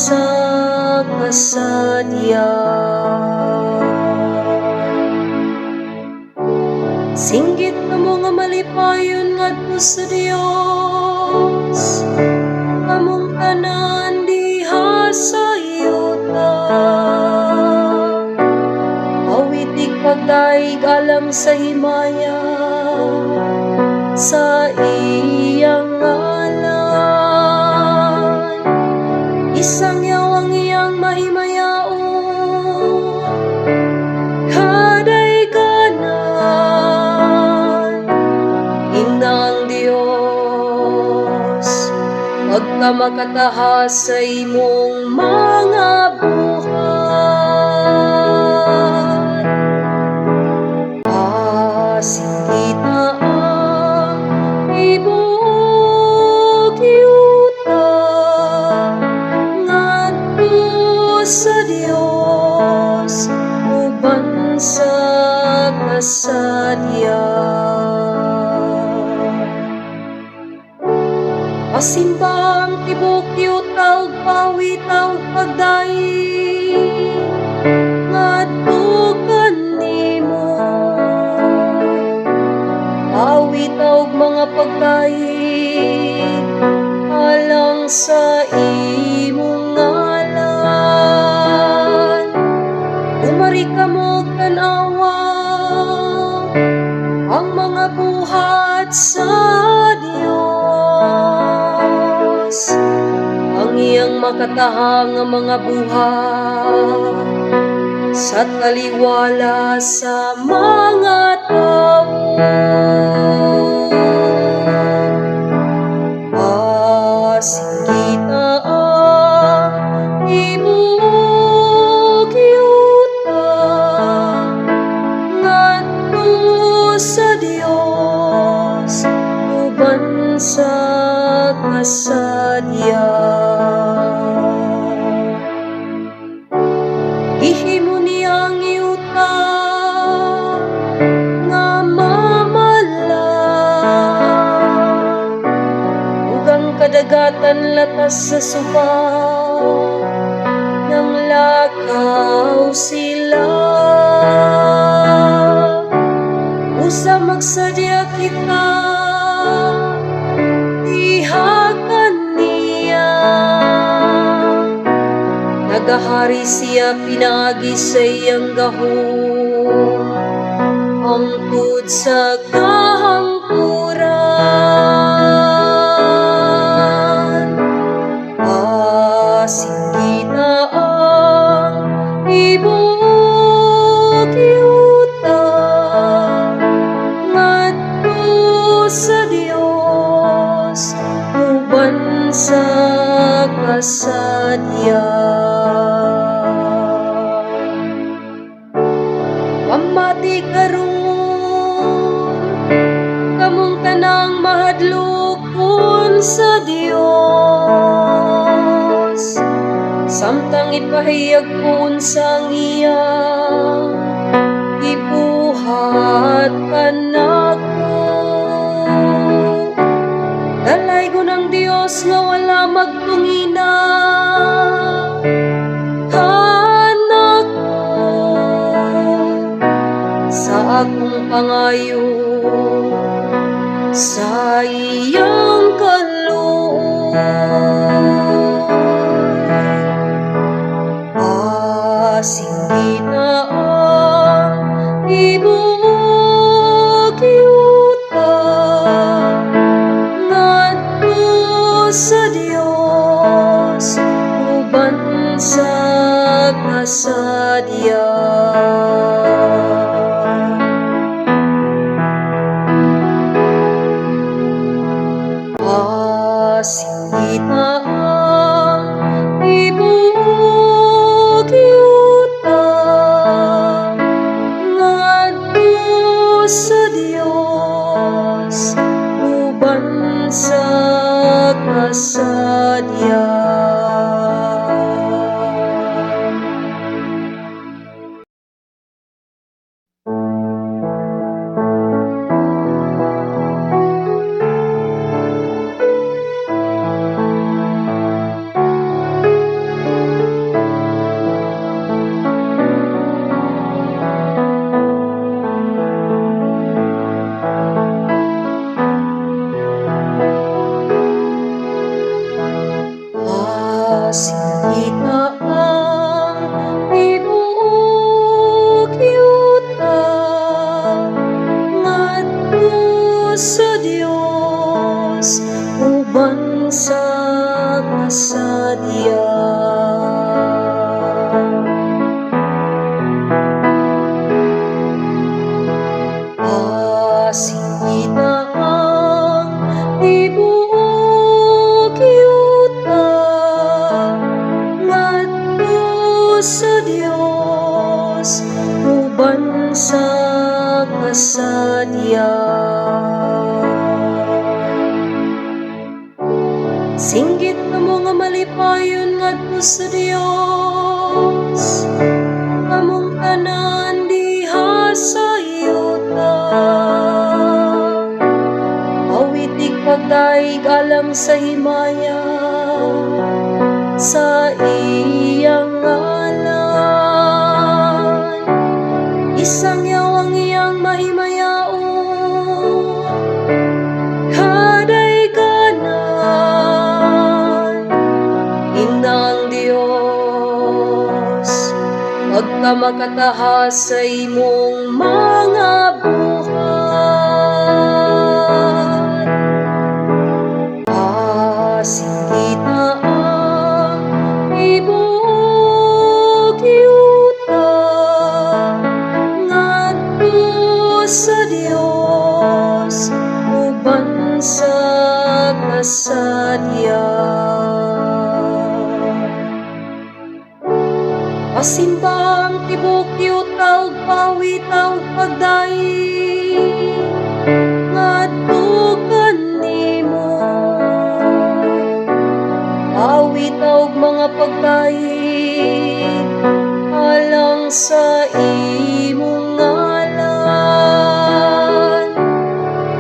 sa kasadya. Singgit kamo nga malipayon ngadto sa Dios, kamong tanan diha sa yuta. Awitig pagdaig alang sa himaya sa iyang ngalan. Isangyaw ang iyang mahimayaon kadayganan. Ingna ang Dios, pagkamakataha sa imong mga buhat. Pasingita ang tibuok yuta ngadto sa Dios uban sa kasadya. Pasimba ang tibuok yuta ug paawita og pagdaig ngadto kanimo. Paawita og mga pagdaig alang sa imong ngalan. Umari kamo ug tan-awa ang mga buhat sa Dios, ang iyang makataha nga mga buhat sa taliwala sa mga tawo. Pasingita ang tibuok yuta ngadto sa Dios uban sa kasadya. Gihimo niya ang yuta nga mamala ug ang kadagatan latas sa suba, nang lakaw sila. Usa magsadya kita diha kaniya. Nagahari siya pinaagi sa iyang gahom hangtod sa kahangturan. Pasingita ang tibuok yuta ngadto sa Dios uban sa kasadya. Pamati karon, kamong tanang mahadlokon sa Dios, samtang ipahayag ko unsa ang iyang gibuhat kanako. Dalaygon ang Dios nga wala magtungina kanako sa akong pangayo sa iyang kaluoy. Pasingita ang tibuok yuta ngadto sa Dios uban sa kasadya. Pasingita ang tibuok yuta ngadto sa Dios uban sa kasadya. Pasingita ang tibuok yuta ngadto sa Dios uban sa kasadya. Pasingita ang tibuok yuta ngadto sa Dios uban sa kasadya. Singgit kamo nga malipayon ngadto sa Dios, kamong tanan diha sa yuta. Awitig pagdayeg alang sa himaya sa iyang ngalan. Isangyaw ang iyang mahimayaon kadayganan. Ingna ang Dios, pagkamakatahas sa imong mga buhat. Pasingita ang tibuok yuta ngadto sa Dios uban sa kasadya. Pasimba ang tibuok yuta ug paawita og pagdayeg ngadto kanimo. Awita og mga pagdayeg alang sa imong ngalan.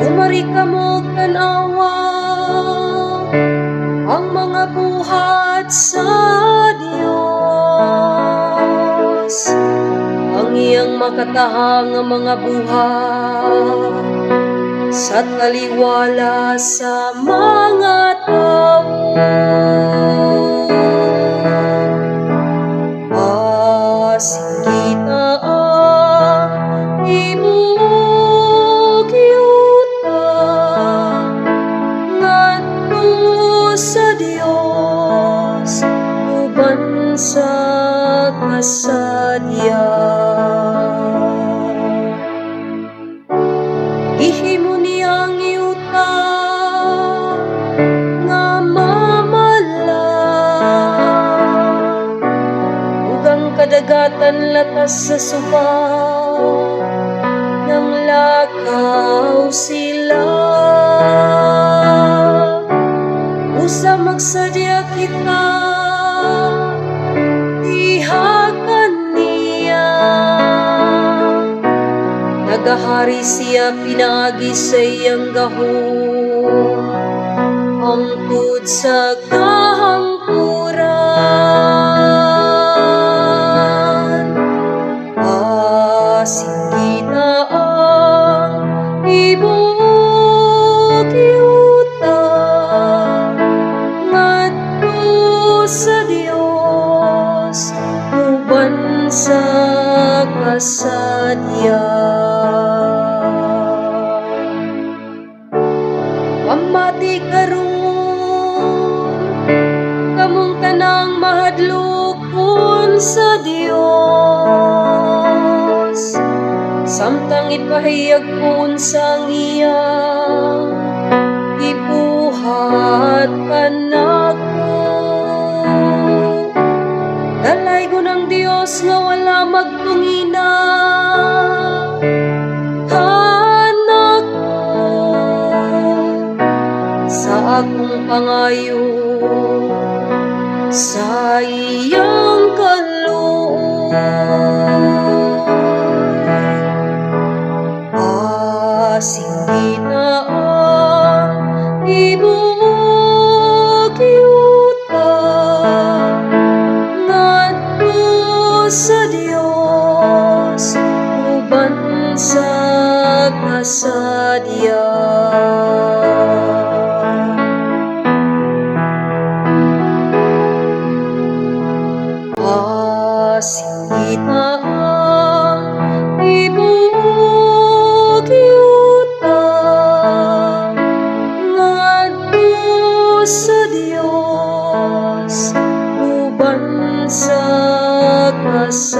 Umari kamo ug tan-awa ang mga buhat sa Dios, ang iyang makataha nga mga buhat sa taliwala sa mga tawo. Pasingita ang tibuok yuta ngadto sa Dios uban sa kasadya. Gihimo niya ang yuta nga mamala ug ang kadagatan latas sa suba, nang lakaw sila. Usa magsadya kita diha kaniya. Nagahari siya pinaagi sa iyang gahom hangtod sa kahangturan. Pasingita ang tibuok yuta ngadto sa Dios uban sa kasadya. Pamati karon, kamong tanang mahadlokon sa Dios, samtang ipahayag ko unsa ang iyang gibuhat kanako. Dalaygon ang Dios nga wala magtungina kanako sa akong pangayo sa iyang kaluoy. Pasingita ang tibuok yuta ngadto sa Dios uban sa kasadya. Sa